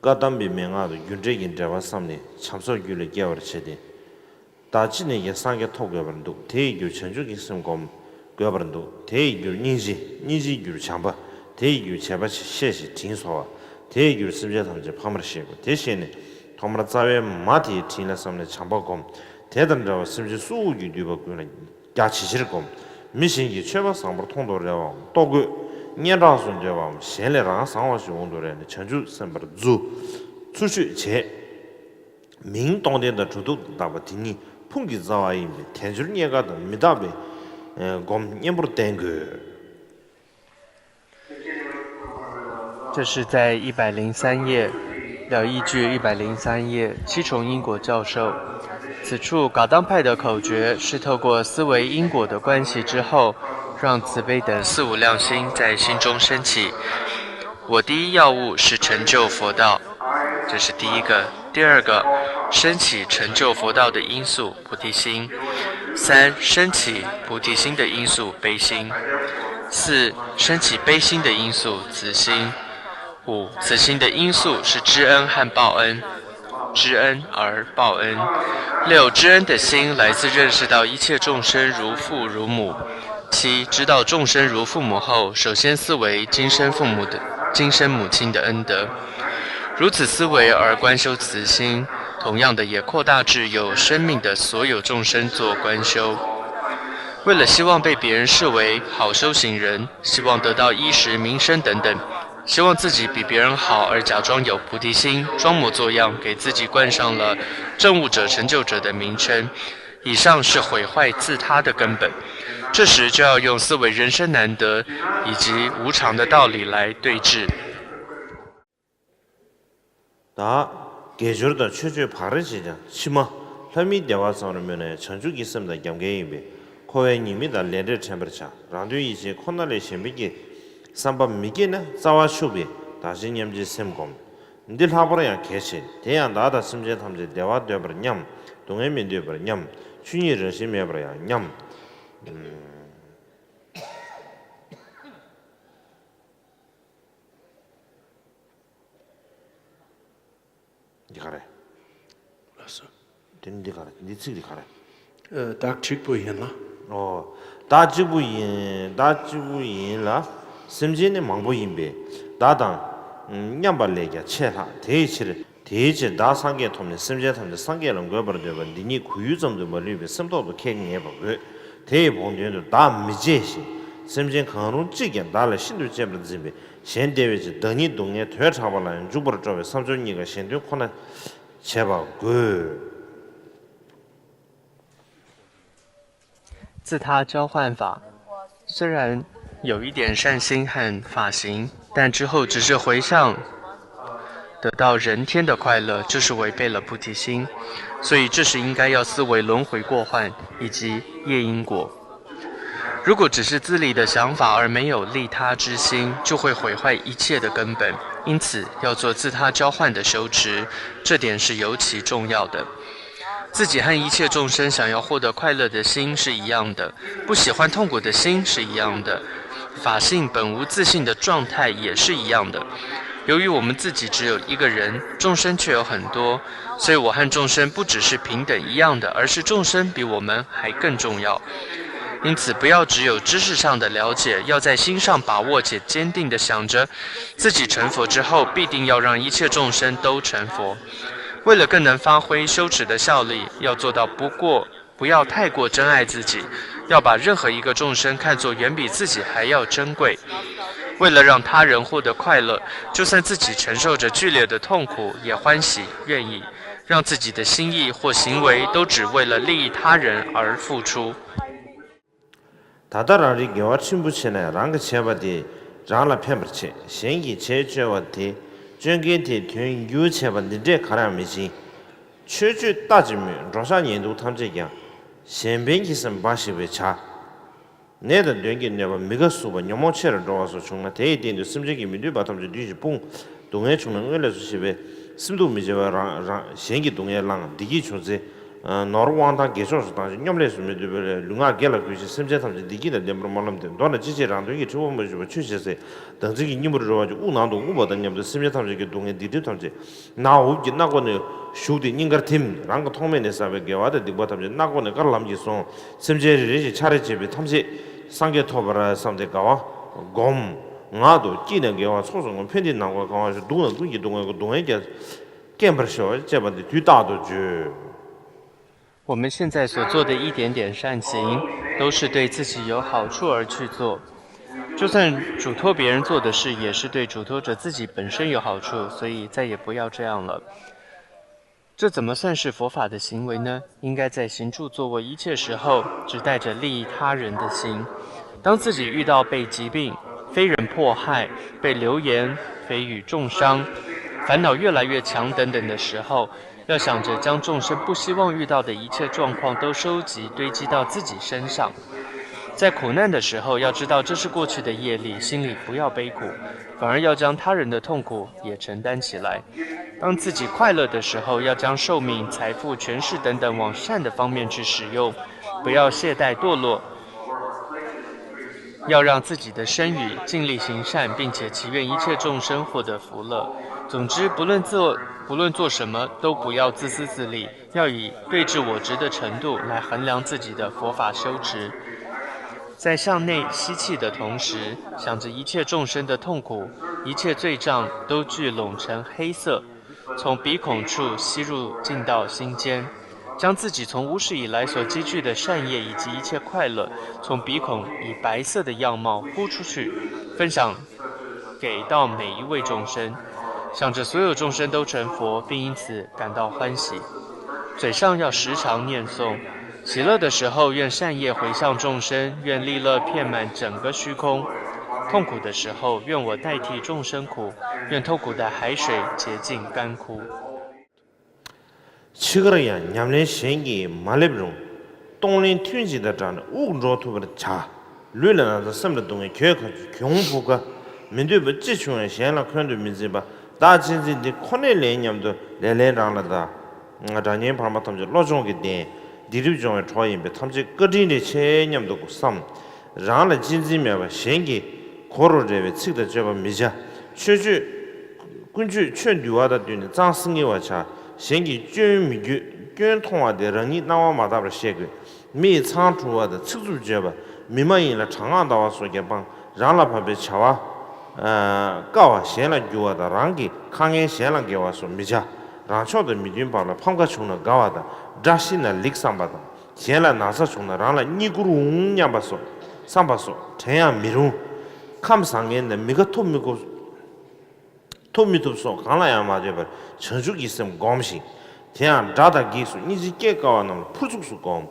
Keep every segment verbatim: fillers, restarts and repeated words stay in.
བཀའ་གདམས་པའི་མན་ངག་དང་རྒྱུ་འབྲས་ཀྱི་འབྲེལ་བ་བསམས་ནས་བྱམས་སོགས་རྒྱུད་ལ་སྐྱེ་བར་བྱེད་དེ། བདག་ཅི་ནས་ཀྱང་སངས་རྒྱས་ཐོབ་དགོས་པར་འདུག་དེ་ཡི་རྒྱུར་བྱང་ཆུབ་ཀྱི་སེམས་བསྒོམ་དགོས་པར་འདུག་དེ་ཡི་རྒྱུར་སྙིང་རྗེ། སྙིང་རྗེའི་རྒྱུར་བྱམས་པ། དེ་ཡི་རྒྱུར་བྱམས་པ་ཆེ་ཞེས་དྲིན་གཟོ་བ། དེ་ཡི་རྒྱུར་སེམས་ཅན་ཐམས་ཅད་ཕ་མར་ཤེས་དགོས། དེ་ཤེས་ནས་ཐོག་མར་རྩ་བའི་མ་དེའི་དྲིན་ལ་བསམས་ནས་བྱམས་པ་བསྒོམ། དེ་དང་འདྲ་བར་སེམས་ཅན་སྲུལ་པོ་གྱིས་བསྡུས་པ་ཀུན་ལ་རྒྱ་ཇེ་ཆེར་བསྒོམ། མི་གཞན་གྱིས་ཆོས་པ་བཟང་པོར་མཐོང་དུ་རེ་བའམ་རྟོགས་དགོས། སྙན་གྲགས་སུ་འདོད་པའམ་གཞན་ལས་རང་བཟང་བ་ཞིག་འོང་དུ་རེ་ནས་བྱང་ཆུབ་སེམས་དཔར་བརྫུ། ཚུར་ཆོད་བྱེད། མིང་སྟོང་ལྡན་དང་གྲུབ་ཐོབ་ཏུ་བཏགས་པ་དེ་གཉིས་ཕུང་གི་རྩ་བ་ཡིན་པས་དལ་འབྱོར་རྙེད་དཀའ་དང་མི་རྟག་པས་སྒོམ་གཉེན་པོར་བསྟེན་དགོས། 这是在一百零三页，要依据一百零三页七重因果教授。此处噶当派的口诀是透过思维因果的关系之后，让慈悲等四无量心在心中升起。我第一要务是成就佛道，这是第一个。第二个，升起成就佛道的因素菩提心。三，升起菩提心的因素悲心。四，升起悲心的因素慈心。五，慈心的因素是知恩和报恩，知恩而报恩。六，知恩的心来自认识到一切众生如父如母。七，知道众生如父母后，首先思维今生父母的，今生母亲的恩德。如此思维而观修慈心，同样的也扩大至有生命的所有众生做观修。为了希望被别人视为好修行人，希望得到衣食名声等等，希望自己比别人好而假装有菩提心，装模作样给自己冠上了证悟者、成就者的名称。以上是毁坏自他的根本。这时就要用思维人生难得以及无常的道理来对治。 ད་དགེ་སྦྱོར་དང་ཆོས་སྤྱོད་བག་རེ་བྱས་ཀྱང་ཕྱི་མ་ལྷ་མིའི་བདེ་བ་ཙམ་རེ་སྨོན་ནས་བྱང་ཆུབ་ཀྱི་སེམས་དང་རྒྱབ་འགལ་ཡིན་པས་འཁོར་བའི་ཉེས་དམིགས་དང་ལས་འབྲས་དྲན་པར་བྱ། རང་དོན་ཡིད་བྱེད་ཁོ་ན་ལས་གཞན་ཕན་གྱི་བསམ་པ་མི་སྐྱེ་ན་རྩ་བ་ཆུབ་པས་བདག་གཞན་མཉམ་བརྗེའི་སེམས་བསྒོམ། འདི་ལྷག་པར་ཡང་གལ་ཆེ། དེ་ཡང་བདག་དང་སེམས་ཅན་ཐམས་ཅད་བདེ་བ་འདོད་པར་སྙམ། སྡུག་བསྔལ་མི་འདོད་པར་སྙམ། ཆོས་ཉིད་རང་བཞིན་མེད་པར་ཡང་སྙམ། འདི་ག་རེད། ལགས་སོ། དེ་ནི་འདི་ག་རེད། འདི་ཚིག་འདི་ག་རེད། ཨ། བདག་གཅིག་པུ་ཡིན་ལ། ཨོ། བདག་གཅིག་པུ་ཡིན། བདག་གཅིག་པུ་ཡིན་ལ། སེམས་ཅན་ནི་མང་པོ་ཡིན་པས། བདག་དང་མཉམ་པ་ལས་ཀྱང་ཆེས་ལྷག་དེའི་ཕྱིར། དེའི་ཕྱིར་བདག་སངས་རྒྱས་ཐོབ་ནས་སེམས་ཅན་ཐམས་ཅད་སངས་རྒྱས་ལ་འགོད་པར་འདོད་པ་འདི་ཉིད་གུས་ཡུལ་ཙམ་དུ་མ་ལུས་པའི་སེམས་ཐོག་ཏུ་ཁས་ངེས་པ་དགོས། དེ་ཡི་བོགས་འདོན་དུ་བདག་མི་བརྗེད་ཅིང་། སེམས་ཅན་གང་རུང་གཅིག་ཀྱང་བདག་ལས་ཤིན་ཏུ་གཅེས་པར་འཛིན་པའི་གཞན་བདེ་བའི་ཕྱིར་བདག་ཉིད་སྡུག་བསྔལ་དོས་དྲག་པ་ལ་ཡང་འཇུག་པར་སྤྲོ་བའི་བསམ་སྦྱོར་གཉིས་ཀ་གཞན་དོན་ཁོ་ན་བྱེད་པ་དགོས། 自他交换法，虽然有一点善心和法行，但之后只是回向，得到人天的快乐，就是违背了菩提心。所以这时应该要思维轮回过患以及业因果。如果只是自利的想法而没有利他之心，就会毁坏一切的根本。因此，要做自他交换的修持，这点是尤其重要的。 自己和一切众生想要获得快乐的心是一样的，不喜欢痛苦的心是一样的，法性本无自性的状态也是一样的。由于我们自己只有一个人，众生却有很多，所以我和众生不只是平等一样的，而是众生比我们还更重要。因此，不要只有知识上的了解，要在心上把握且坚定地想着，自己成佛之后，必定要让一切众生都成佛。 为了更能发挥修持的效力，要做到不过，不要太过珍爱自己，要把任何一个众生看作远比自己还要珍贵。为了让他人获得快乐，就算自己承受着剧烈的痛苦，也欢喜愿意，让自己的心意或行为都只为了利益他人而付出。 ད་ལྟ་རང་རིག་དགེ་བ་ཕྲན་བུ་བྱས་ནས་རང་གིས་བྱས་པ་དེ་རང་ལ་ཕན་པར་བྱེད། གཞན་གྱིས་བྱས་བཅོལ་བ་དེ་བཅོལ་མཁན་དེའི་དོན་རྒྱུ་བྱས་པ་འདི་འདྲས་ག་རང་མི་བྱིན། ཆོས་སྤྱོད་ལྟ་ཅི་སྨོས། འགྲོ་འཆག་ཉལ་འདུག་ཐམས་ཅད་ཀྱང་གཞན་ཕན་གྱི་སེམས་འབའ་ཞིག་པས་བྱ། ནད་དང་གདོན་གྱིས་གནོད་པ། མི་དགའ་སྡུག་པ། ཉོན་མོངས་ཆེ་རུ་འགྲོ་བ་སོགས་བྱུང་ན་དེ་ཡི་སྟེང་དུ་སེམས་ཅན་གྱི་མི་མཐུན་པ་ཐམས་ཅད་བདུད་ཀྱིས་སྤུངས། སྡུག་བསྔལ་བྱུང་ན་སྔོན་ལས་སུ་ཞི་བས་སེམས་སྡུག་མི་བྱེད་པར་རང་རང་གཞན་གྱི་སྡུག་བསྔལ་བླང་། བདེ་སྐྱིད་བྱུང་ཚེ་ ནོར་དབང་ཐང་དགེ་ཕྱོགས་སུ་བཏང་ཞིང་སྙོམ་ལས་སུ་མི་ལྟོས་པའི་ལུས་ངག་དགེ་ལ་གུས་ཤིང་སེམས་ཅན་ཐམས་ཅད་བདེ་སྐྱིད་དང་ལྡན་པར་སྨོན་ལམ་འདེབས། མདོར་ན་ཅི་བྱེད་རང་དོན་གྱི་ཁྲིད་དབང་མ་ཞུགས་པར་ཆོས་བྱེད་སའི་བདག་འཛིན་གྱི་སྙིང་པོར་རོལ་བ་ཅིག་དབུགས་ནང་དུ་འོང་བ་དང་མཉམ་དུ་སེམས་ཅན་ཐམས་ཅད་ཀྱི་སྡུག་བསྔལ་སྡིག་སྒྲིབ་ཐམས་ཅད་ནག་འུབ་ཀྱི་སྣ་སྒོ་ནས་ཞུགས་ཏེ་སྙིང་གར་ཐིམ། རང་གི་ཐོག་མེད་ནས་བསགས་པའི་དགེ་བ་དང་སྡིག་པ་ཐམས་ཅད་སྣ་སྒོ་ནས་དཀར་ལམ་གྱིས་སོང་། སེམས་ཅན་རེ་རེ་བཞིན་ཆ་རེ་བྱས་པའི་ཐམས་ཅད་སངས་རྒྱས་ཐོབ་པར་བསམས་ཏེ་དགའ་བ་སྒོམ། ངག་ཏུ་སྐྱིད་ན་དགེ་བ་ཚོགས་སུ་བསྔོ། ཕན་བདེ་ནམ་མཁའ་གང་བ་བཞིན། སྡུག་ན་ཀུན་གྱི་སྡུག་བསྔལ་སྡུག་བསྔལ་རྐྱེན་པར་ཤོག་ཅེས་པ་འདི་དུས་རྟག་ཏུ་བརྗོད། 我们现在所做的一点点善行，都是对自己有好处而去做。就算嘱托别人做的事，也是对嘱托者自己本身有好处，所以再也不要这样了。这怎么算是佛法的行为呢？应该在行住坐卧一切时候，只带着利益他人的心。当自己遇到被疾病、非人迫害、被流言蜚语重伤、烦恼越来越强等等的时候，要想着将众生不希望遇到的一切状况都收集堆积到自己身上。在苦难的时候，要知道这是过去的业力，心里不要悲苦，反而要将他人的痛苦也承担起来。当自己快乐的时候，要将寿命、财富、权势等等往善的方面去使用，不要懈怠堕落。要让自己的身语尽力行善，并且祈愿一切众生获得福乐。总之，不论做不论做什么，都不要自私自利，要以对治我执的程度来衡量自己的佛法修持。在向内吸气的同时，想着一切众生的痛苦，一切罪障都聚拢成黑色，从鼻孔处吸入进到心间，将自己从无始以来所积聚的善业以及一切快乐，从鼻孔以白色的样貌呼出去，分享给到每一位众生，想着所有众生都成佛，并因此感到欢喜。嘴上要时常念诵，喜乐的时候愿善业回向众生，愿利乐遍满整个虚空；痛苦的时候愿我代替众生苦，愿痛苦的海水洁净干枯。 འཆི་ཁར་ཡང་ཉམས་ལེན་གཞན་གྱིས་མ་སླེབས་རུང་། གཏོང་ལེན་ཐུན་གཅིག་དང་སྦྲགས་ནས་དབུགས་འགྲོ་ཐུབ་པར་བྱ། ལུས་ལ་ན་ཚ་སེམས་ལ་སྡུག་བསྔལ་གྱོད་ཁ་གྱོང་ཕུག་ཁ། མི་འདོད་པ་ཅི་བྱུང་ཡང་གཞན་ལ་འཁོན་དུ་མི་འཛིན་པ། བདག་གཅེས་འཛིན་འདི་ཁོ་ནའི་ལས་སྙམ་དུ་ལས་ལན་རང་ལ་བདའ། དགྲ་གཉེན་ཕ་མ་ཐམས་ཅད་བློ་སྦྱོང་གི་གདན། སྡིག་སྒྲིབ་སྦྱོང་བའི་གྲོགས་ཡིན་པས་ཐམས་ཅད་བཀའ་དྲིན་རེ་ཆེ་སྙམ་དུ་བསམ། རང་ལ་གཅེས་འཛིན་མེད་པར་གཞན་གྱི་མགོ་རུ་རེ་བའི་ཚིག་དང་སྤྱོད་པ་མི་བྱ། ཆོས་སྤྱོད་ཀུན་སྤྱོད་ཆོས་འདུལ་བ་དང་བསྟུན་ནས་གཙང་སིང་ངེ་བར་བྱ། གཞན་གྱི་སྐྱོན་མི་བརྗོད། སྐྱོན་མཐོང་བ་དེ་རང་ཉིད་སྣང་བ་མ་དག་པར་ཤེས་དགོས། མི་ཡི་མཚང་འཁྲུ་བ་དང་ཚིག་རྩུབ་བརྗོད་པ། མི་མ་ཡིན་ལ་དྲག་སྔགས་བཟླ་བ་སོགས་ཀྱང་སྤང་། རང་ལ་བབ་པའི་བྱ་བ་དཀའ་བ་གཞན་ལ་བསྒྱུར་བ་དང་རང་གི་ཁ་ངན་གཞན་ལ་འགེལ་བ་སོགས་མི་བྱ། རང་ཕྱོགས་དང་མི་མཐུན་པ་ལ་ཕམ་ཁ་བྱུང་ན་དགའ་བ་དང་དགྲ་ཤི་ན་ལེགས་བསམ་པ་དང་། གཞན་ལ་ན་ཚ་བྱུང་ན་རང་ལ་རྙེད་བཀུར་འོང་སྙམ་པ་སོགས་བསམ་པ་སོགས་དྲན་ཡང་མི་རུང་། ཁམས་བཟང་ངན་དང་མི་དགའ་ཐུབ་མི་དགོས། ཐུབ་མི་ཐུབ་སོགས་གང་ལ་ཡང་མ་ལྟོས་པར་བྱང་ཆུབ་ཀྱི་སེམས་བསྒོམ་ཞིང་། དེ་ཡང་དགྲ་དང་བགེགས་སོགས་སྙིང་རྗེ་སྐྱེ་དཀའ་བ་རྣམས་ལ་ཕུར་ཚུགས་སུ་བསྒོམ།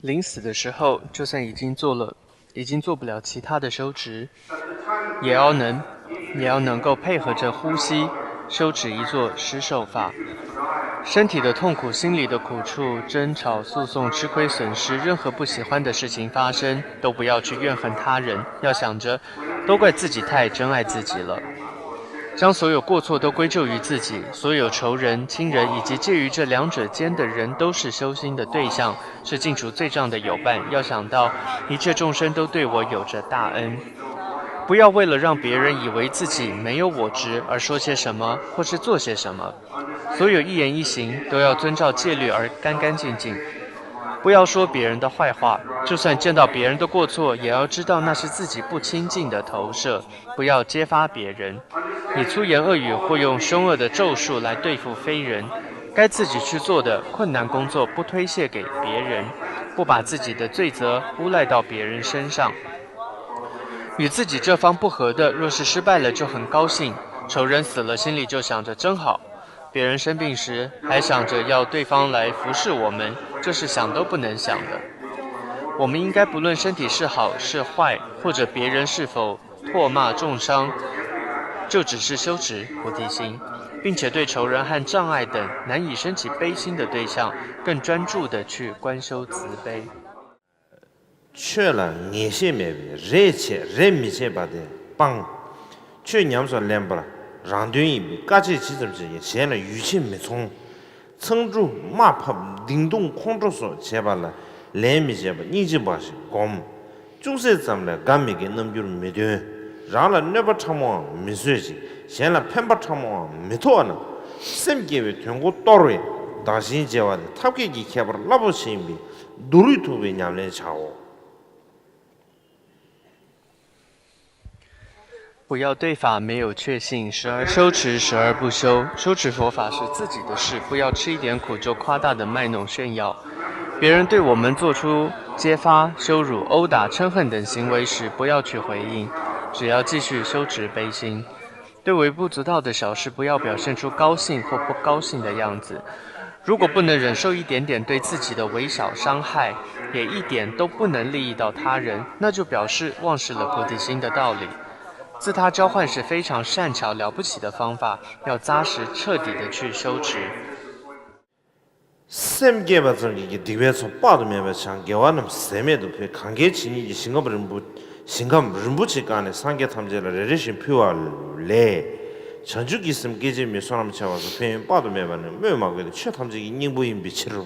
临死的时候，就算已经做了，已经做不了其他的修持，也要能，也要能够配合着呼吸，修持一座施受法。身体的痛苦、心里的苦处、争吵、诉讼、吃亏、损失，任何不喜欢的事情发生，都不要去怨恨他人，要想着都怪自己太珍爱自己了。将所有过错都归咎于自己，所有仇人、亲人以及介于这两者间的人都是修心的对象，是尽除罪障的友伴。要想到一切众生都对我有着大恩，不要为了让别人以为自己没有我执而说些什么或是做些什么。所有一言一行都要遵照戒律而干干净净。不要说别人的坏话，就算见到别人的过错，也要知道那是自己不清净的投射。不要揭发别人，以粗言恶语或用凶恶的咒术来对付非人。该自己去做的困难工作不推卸给别人，不把自己的罪责诬赖到别人身上。与自己这方不和的，若是失败了就很高兴，仇人死了心里就想着真好，别人生病时还想着要对方来服侍我们，这是想都不能想的。我们应该不论身体是好是坏，或者别人是否唾骂重伤，就只是修持菩提心，并且对仇人和障碍等难以升起悲心的对象，更专注地去观修慈悲。 ཆོས་ལ་ངེས་ཤེས་མེད་པས་རེད་བྱེད་རེད་མི་བྱེད་པ་དེ་སྤང་། ཆོས་ཉམས་སུ་ལེན་པར་ རང་དོན་ཡིན་པའི་དཀའ་སྤྱད་ཇི་ཙམ་བྱས་ཀྱང་གཞན་ལ་ཡིད་ཆེས་མི་ཚོང་། མཚང་འབྲུ་རྨ་ཕབ་ལྡིང་རྡུང་ཁོང་ཁྲོ་སོགས་བྱས་པ་ལ་ལན་མི་བྱེད་པ་སྙིང་རྗེ་འབའ་ཞིག་སྒོམ། ཅུང་ཟད་ཙམ་ལས་དགའ་མི་དགའི་རྣམ་འགྱུར་མི་སྟོན། རང་ལ་གནོད་པ་ཕྲ་མོའང་མི་བཟོད་ཅིང་གཞན་ལ་ཕན་པ་ཕྲ་མོའང་མི་ཐོགས་ན། སེམས་བསྐྱེད་པའི་དོན་ཀུན་སྟོར་བས་བདག་གཞན་བརྗེ་བ་དེ་ཐབས་མཁས་ཀྱི་ཁྱད་པར་རླབས་པོ་ཆེ་ཡིན་པས་སྡུག་རུས་ཐུག་པའི་ཉམས་ལེན་བྱའོ། 不要对法没有确信，时而修持，时而不修。修持佛法是自己的事，不要吃一点苦就夸大的卖弄炫耀。别人对我们做出揭发、羞辱、殴打、憎恨等行为时，不要去回应，只要继续修持悲心。对微不足道的小事，不要表现出高兴或不高兴的样子。如果不能忍受一点点对自己的微小伤害，也一点都不能利益到他人，那就表示忘失了菩提心的道理。 自他交换是非常善巧了不起的方法，要扎实彻底的去修持。 སེམས་བསྐྱེད་པ་ཙམ་གྱིས་སྡིག་པའི་ཚོགས་དཔག་ཏུ་མེད་པ་བྱང་། དགེ་བ་རྣམས་ཟད་མེད་དུ་འཕེལ། གང་གལ་ཇི་སྙེད་ཀྱི་ཞིང་ཁམས་རིན་པོ་ཞིང་ཁམས་རིན་པོ་ཆེ་བཀང་ནས་སངས་རྒྱས་ཐམས་ཅད་ལ་རེ་རེ་བཞིན་ཕུལ་བ་ལས། བྱང་ཆུབ་ཀྱི་སེམས་སྐད་ཅིག་མའི་བསོད་ནམས་ཆེ་བ་སོགས་ཕན་ཡོན་དཔག་ཏུ་མེད་པ་ནི་སྨོས་མ་དགོས་ཏེ་ཆོས་ཐམས་ཅད་ཀྱི་སྙིང་པོ་ཡིན་པའི་ཕྱིར།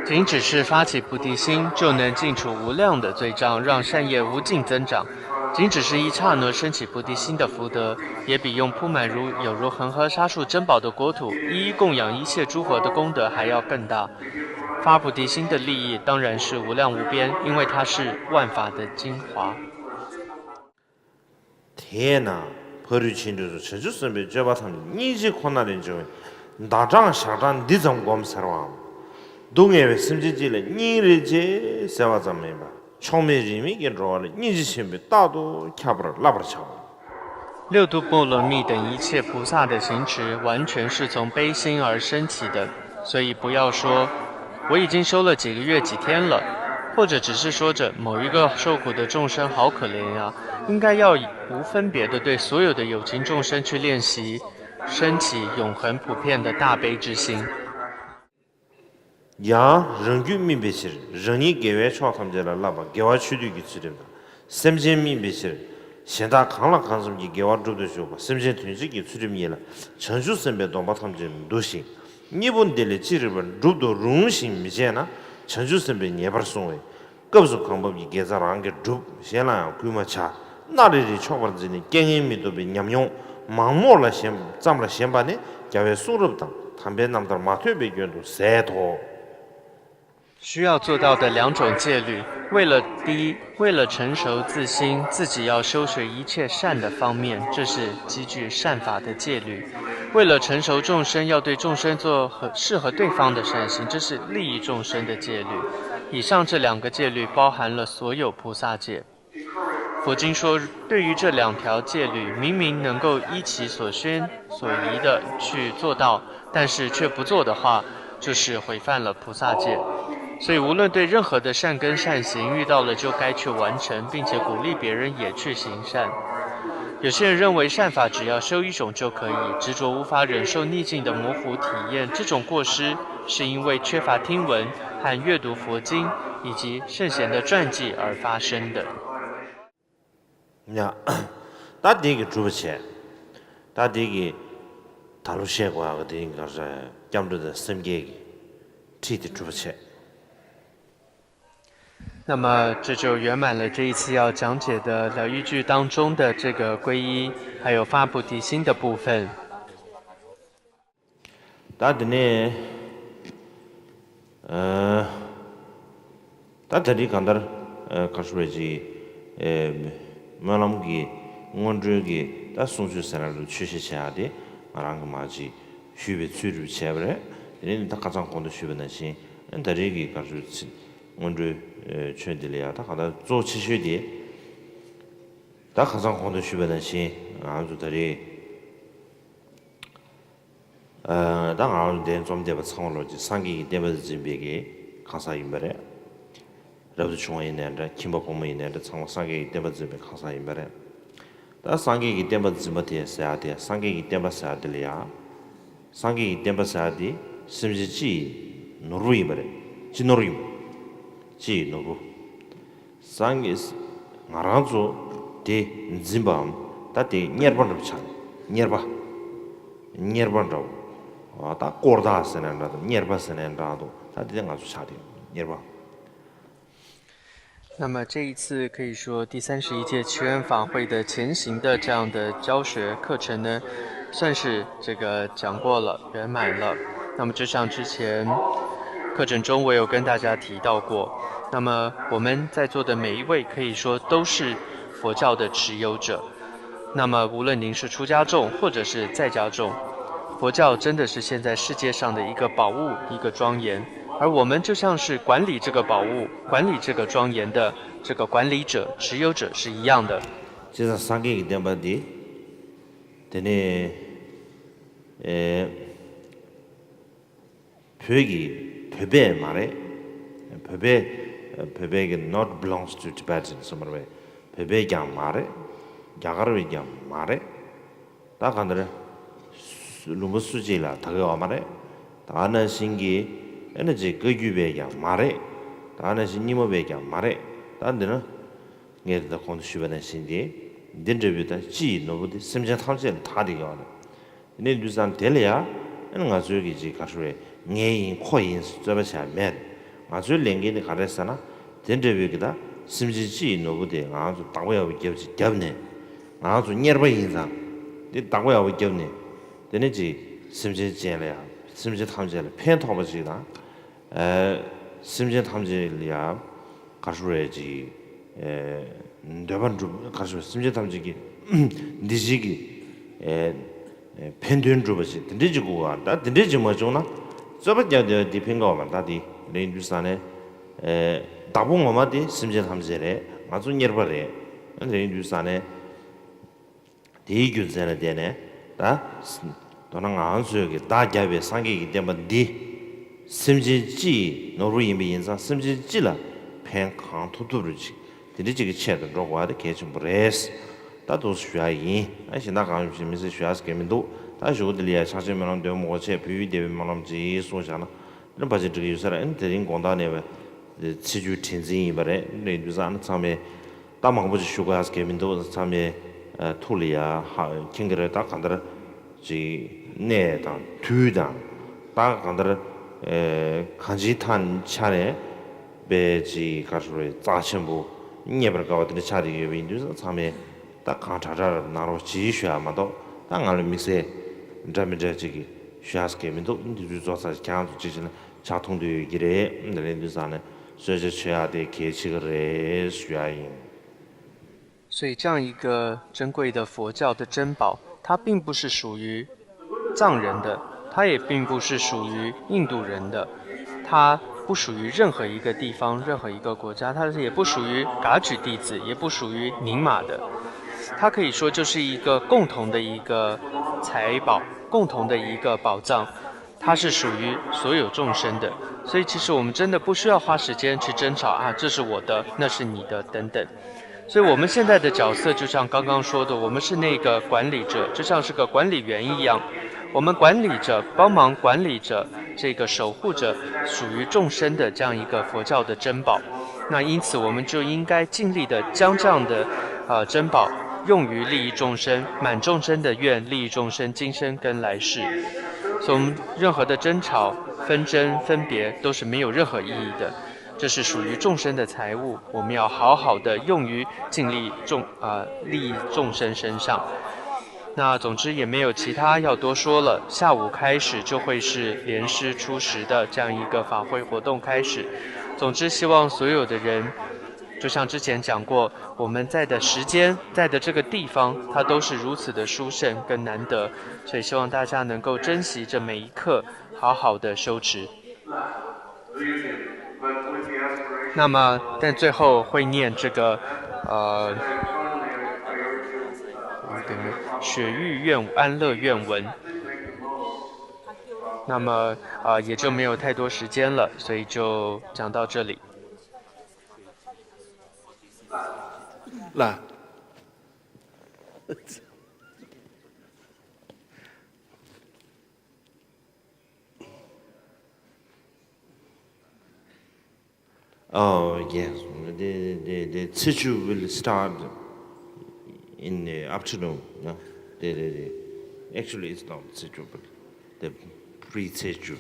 仅只是发起菩提心，就能尽除无量的罪障，让善业无尽增长。仅只是一刹那升起菩提心的福德，也比用铺满如有如恒河沙数珍宝的国土，一一供养一切诸佛的功德还要更大。发菩提心的利益当然是无量无边，因为它是万法的精华。 དེས་ན་ཕ་རོལ་ཕྱིན་དྲུག་སོགས་བྱང་ཆུབ་སེམས་དཔའི་སྤྱོད་པ་ཐམས་ཅད་སྙིང་རྗེ་ཁོ་ན་ལས་འབྱུང་བའི་ཟླ་གྲངས་ཞག་གྲངས་འདི་ཙམ་བསྒོམ་ཟེར་བའམ། སྡུག་བསྔལ་བའི་སེམས་ཅན་གཅིག་ལ་སྙིང་རེ་རྗེ་ཟེར་བ་ཙམ་མིན་པར་ཕྱོགས་མེད་རིས་མེད་ཀྱི་འགྲོ་བ་ལ་སྙིང་རྗེ་ཆེན་པོས་རྟག་ཏུ་ཁྱབ་པར་བསླབ་པར་བྱའོ། 六度波罗蜜等一切菩萨的行持，完全是从悲心而升起的。所以不要说我已经修了几个月几天了，或者只是说着某一个受苦的众生好可怜呀，应该要无分别的对所有的有情众生去练习，升起永恒普遍的大悲之心。 ཡང་རང་རྒྱུད་སྨིན་པའི་ཕྱིར་རང་ཉིད་དགེ་བའི་ཕྱོགས་ཐམས་ཅད་ལ་བསླབ་པ་དགེ་བ་ཆོས་སྡུད་ཀྱི་ཚུལ་ཁྲིམས་དང་། སེམས་ཅན་སྨིན་པའི་ཕྱིར་གཞན་དག་གང་ལ་གང་འཚམ་གྱིས་དགེ་བ་སྒྲུབ་ཏུ་འཇུག་པ་སེམས་ཅན་དོན་བྱེད་ཀྱི་ཚུལ་ཁྲིམས་ཉིད་ལ་བྱང་ཆུབ་སེམས་དཔའི་སྡོམ་པ་ཐམས་ཅད་འདུ་ཞིང་། གཉིས་པོ་འདི་ལས་ཅི་རིགས་པར་སྒྲུབ་ཏུ་རུང་ཞིང་མི་བྱེད་ན་བྱང་ཆུབ་སེམས་དཔའི་ངེས་པར་བསྲུང་བའི། སྐབས་སུ་གང་བབ་ཀྱི་དགེ་རྩ་རང་གིས་སྒྲུབ། གཞན་ལའང་བསྐུལ་མ་བྱ། སྣ་རེ་རེའི་ཆོག་པར་འཛིན་ནས་རྐྱེན་ངན་མི་ཐོབ་པའི་ཉམས་མྱོང་མག་མོག་ལ་ཞེན་ཙམ་ལ་ཞེན་པ་ནི་རྒྱལ་བའི་གསུང་རབ་དང་དམ་པའི་རྣམ་ཐར་མ་ཐོས་པའི་སྐྱོན་དུ་ཟད་དོ། 需要做到的两种戒律，为了第一，为了成熟自心，自己要修学一切善的方面，这是积聚善法的戒律；为了成熟众生，要对众生做合适合对方的善行，这是利益众生的戒律。以上这两个戒律包含了所有菩萨戒。 佛经说，对于这两条戒律，明明能够依其所宣所宜的去做到，但是却不做的话，就是违犯了菩萨戒。所以，无论对任何的善根善行，遇到了就该去完成，并且鼓励别人也去行善。有些人认为善法只要修一种就可以，执着无法忍受逆境的模糊体验，这种过失是因为缺乏听闻和阅读佛经以及圣贤的传记而发生的。 ཡ། ད་དེ་གི་སྒྲུབ་པ་བྱས། ད་དེ་གི་ད་ལོ་བཤད་དགོས་ཡག་གི་དེ་གི་ག་རེ་སྐྱབས་འགྲོ་དང་སེམས་བསྐྱེད་ཀྱི་ཁྲིད་དེ་སྒྲུབ་པ་བྱས། 那么这就圆满了这一次要讲解的疗愈句当中的这个皈依，还有发菩提心的部分。 ད་དེ་ནས་ཨ། ད་དེ་རིང་གང་ལྟར་ཨ་ག་རེ་ཞུ་བ་ཅིག་ཨེ་སྨོན་ལམ་གྱི་སྔོན་འགྲོའི་གི་ད་གསུང་ཆོས་ཟེར་ན་ལུ་ཆོས་བཤད་བྱེད་ཡག་དེ་ང་རང་གི་མ་ཅིག་ཞུས་པའི་ཚུལ་རེ་བྱས་པ་རེད། དེ་ནས་ད་ཁ་སང་གོང་དུ་ཞུས་པ་ནང་བཞིན་ཨ་ད་རེས་ཀྱི་ག་རེ་ཞུ་ཚིག་སྔོན་འགྲོའི་ཨེ་ཆོས་འདི་ལ་ཡ་ད་གང་ལྟར་གཙོ་ཆེ་ཤོས་དེ་ད་ཁ་སང་གོང་དུ་ཞུས་པ་ནང་བཞིན་ང་ཚོ་ད་རེས། ཨ་ད་ང་རང་འདིར་འཛོམས་བསྡད་པ་ཚང་མ་ལོ་རྒྱུས་སངས་རྒྱས་ཀྱི་བསྟན་པ་འཛིན་པའི་གི་གང་ཟག་ཡིན་པ་རེད། རབ་ཏུ་བྱུང་བ་ཡིན་ནའི་འདྲ་ཁྱིམ་པ་ཕོ་མོ་ཡིན་ནའི་འདྲ་ཚང་མ་སངས་རྒྱས་ཀྱི་བསྟན་པ་འཛིན་པའི་གང་ཟག་ཡིན་པ་རེད། ད་སངས་རྒྱས་ཀྱི་བསྟན་པ་འཛིན་པ་དེ་ཟེར་ཡག་དེ་སངས་རྒྱས་ཀྱི་བསྟན་པ་ཟེར་ཡག་དེ་ལ་ཡ། སངས་རྒྱས་ཀྱི་བསྟན་པ་ཟེར་ཡག་དེ་སེམས་ཅན་སྤྱི་ཡི་ནོར་བུ་ཡིན་པ་རེད། སྤྱི་ནོར་ཡིན་པ། སྤྱི་ཡི་ནོར་བུ། སངས་རྒྱས། ང་རང་ཚོ་ དེ་འཛིན་པའམ་ད་དེ་གཉེར་པ་འདྲ་པོ་ཆགས་ནས་གཉེར་པ། གཉེར་པ་འདྲ་པོ། ད་དཀོར་བདག་ཟེར་ན་འདྲ་འདུག་གཉེར་པ་ཟེར་ན་འདྲ་འདུག་ད་དེ་ང་ཚོ་ཆགས་དེ་གཉེར་པ། 那么这一次可以说第三十一届祈愿法会的前行的这样的教学课程呢，算是这个讲过了，圆满了。那么就像之前课程中我有跟大家提到过，那么我们在座的每一位可以说都是佛教的持有者。那么无论您是出家众或者是在家众，佛教真的是现在世界上的一个宝物，一个庄严。而我们就像是管理这个宝物、管理这个庄严的这个管理者、持有者是一样的。 བྱས་ཙང་སངས་རྒྱས་ཀྱི་བསྟན་པ་འདི་དེ་ནས་ཨེ། བོད་ཀྱི་བོད་པས་མ་རེད། བོད་པས་བོད་པས་ཀྱི་not belongs to Tibetans གསུངས་པ་རེད། བོད་པས་ཀྱང་མ་རེད། རྒྱ་གར་བས་ཀྱང་མ་རེད། ད་གང་ལྟར་ལུང་པ་སུ་གཅིག་ལ་ད་གའི་ཡོད་མ་རེད། ད་ག་ནང་བཞིན་གྱི་ཨེ་ན་ཅིག་བཀའ་བརྒྱུད་པས་ཀྱང་མ་རེད། ད་ག་ནང་བཞིན་རྙིང་མ་བས་ཀྱང་མ་རེད། ད་འདི་ན་ངས་ད་གོང་དུ་ཞུས་པ་ནང་བཞིན་གྱི་འདི་འདྲ་བའི་ད་སྤྱི་ཡི་ནོར་བུ་དེ་སེམས་ཅན་ཐམས་ཅད་ལ་དག་བསྡད་ཀྱི་ཡོད་རེད། དེ་ནས་དུས་ཙང་དེ་ལ་ཡང་ང་ཚོའི་གི་ཅིག་ག་རེ་ཟེར་ངའི་ཡིན་ཁོ་ཡིན་རྩོད་པ་བྱ་མེད། ང་ཚོའི་ལས་འགན་དེ་ག་རེ་ཟེར་ན། དེ་འདྲ་བའི་གི་ད་སེམས་ཅན་སྤྱི་ཡི་ནོར་བུ་དེ་ང་ཚོ་བདག་པོ་ཡག་པོ་རྒྱབ་ཅིག་བརྒྱབ་ནས། ང་ཚོ་གཉེར་པ་ཡིན་ཙང་། དེ་བདག་པོ་ཡག་པོ་བརྒྱབ་ནས། དེ་ནས་ཅིག་སེམས་ཅན་ཅན་ལ་ཡང་སེམས་ཅན་ཐམས་ཅད་ལ་ཕན་ཐོགས་པ་ཅིག་དང་། སེམས་ཅན་ཐམས་ཅད་ལ་ཡང་ག་རེ་ཟེར་ཅིག་འདོད་པ་འགྲུབ། ག་རེ་ཟེར། སེམས་ཅན་ཐམས་ཅད་ཀྱི་འདི་ཞིག་གི་ཕན་དོན་འགྲུབ་པ་ཞིག་དེ་འདྲས་ཅིག་དགོས་པ། ད་དེ་འདྲས་ཅིག་མ་བྱུང་ན་རྩོད་པ་རྒྱག་བསྡད་པ་འདི་ཕན་ག་བ་མ། ད་དེ་རེད་དུས་ཙང་ནས་བདག་པོ་ངོ་མ་དེ་སེམས་ཅན་ཐམས་ཅད་རེད། ང་ཚོ་གཉེར་པ་རེད། རེད་དུས་ཙང་ནས། དེའི་རྒྱུ་མཚན་ལ་བརྟེན་ནས་ད། མདོར་ན་ང་ཚོས་ཀྱི་བདག་རྒྱབ་པའི་སངས་རྒྱས་ཀྱི་བསྟན་པ་འདི། སེམས་ཅན་སྤྱི་ཡི་ནོར་བུ་ཡིན་པ་ཡིན་ཙང་སེམས་ཅན་སྤྱི་ལ་ཕན་གང་ཐུབ་ཐུབ་རུ་ཅིག་དེ་འདྲ་ཅིག་གི་ཆེད་དུ་འགྲོ་དགོས་པ་དེ་གལ་ཆེན་པོ་རེད། ད་འདུག་སེ་ཞུ་ཡ་ཡིན། ཨ་གཞན་དག་གང་ཡོད་ཅིག་མི་ཚེ་ཞུ་ཡ་ཟེར་གྱི་མི་འདུག་ད་གཞུག་གུ་དེ་ལ་ཡ་ཕྱག་ཆེན་སྨོན་ལམ་འདོན་མི་དགོས་ཆེད་བོད་ཡུལ་བདེ་བའི་སྨོན་ལམ་ཅིག་གསུངས་བཞག་ན། དེ་ནི་ཕལ་ཆེར་འགྲིག་གི་ཡོད་ས་རེད། དེ་རིང་དགོང་དག་ནས་བས་ཚེས་བཅུའི་དྲན་འཛིན་ཡིན་པ་རེད། རེད་དུས་ཙང་ཚང་མས་ད་མང་པོ་ཅིག་ཞུ་དགོས་ཡ་གལ་མི་འདུག་ཚང་མས་ཐུགས་ལ་ཡ་ཧ་མཁྱེན་གྱི་རེད། ད་གང་ལྟར་ཅིག་གནས་དང་དུས་དང་ད་གང་ལྟར་གང་ཅིའི་ཐད་ཆ་ནས་བས་ཅིག་ག་རེ་ཟེར་རྩ་ཆེན་པོ་རྙེད་པར་དཀའ་བ་དེ་འདྲ་ཆགས་བསྡད་ཡོད་པ་ཡིན་དུས་ཙང་ཚང་མས་ད་གང་དྲག་དྲག་གནང་རོགས་གྱིས་ཞུ་ཡ་མ་གཏོགས། ད་ང་ལ་དམིགས་བསལ་འདྲ་མི་འདྲ་ཅིག་གི་ཞུ་ཡ་གལ་མི་འདུག་འདི་དུས་རྫོགས་ཚར། ཁྱེད་རང་ཚོ་ཅིག་བྱས་ན་ཆག་ཐུང་དུ་ཡོད་ཀྱི་རེད། འདི་རེད་དུས་ཙང་ནས་གསོལ་ཇ་མཆོད་ཡག་དེ་གལ་ཆེ་གི་རེད་ཞུ་ཡག་ཡིན། 所以，这样一个珍贵的佛教的珍宝，它并不是属于藏人的，它也并不是属于印度人的，它不属于任何一个地方、任何一个国家，它也不属于噶举弟子，也不属于宁玛的。它可以说就是一个共同的一个财宝，共同的一个宝藏。它是属于所有众生的，所以其实我们真的不需要花时间去争吵啊，这是我的，那是你的等等。所以我们现在的角色就像刚刚说的，我们是那个管理者，就像是个管理员一样，我们管理着、帮忙管理着这个守护着属于众生的这样一个佛教的珍宝。那因此，我们就应该尽力的将这样的呃珍宝用于利益众生，满众生的愿，利益众生今生跟来世。所以，我们任何的争吵、纷争、分别都是没有任何意义的。这是属于众生的财物，我们要好好的用于尽力众呃利益众生身上。那总之也没有其他要多说了，下午开始就会是莲师初时的这样一个法会活动开始。总之，希望所有的人，就像之前讲过，我们在的时间，在的这个地方，它都是如此的殊胜跟难得，所以希望大家能够珍惜这每一刻，好好的修持。那么，但最后会念这个，呃，有点没有，雪域愿安乐愿文。那么，呃，也就没有太多时间了，所以就讲到这里。 ལ། Oh, yes. The, the, the ཚེས་བཅུ will start in the afternoon. Yeah? They, they, they, actually, it's not schedule, but the pre-schedule.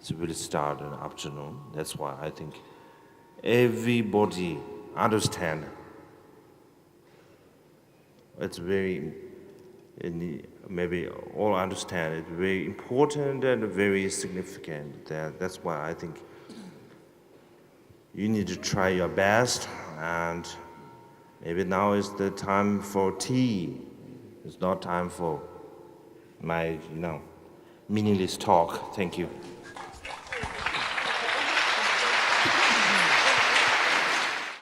It will start in the afternoon. That's why I think everybody understand it's very, maybe all understand it's very important and very significant. That, that's why I think you need to try your best, and maybe now is the time for tea. It's not time for my, you know, meaningless talk. Thank you.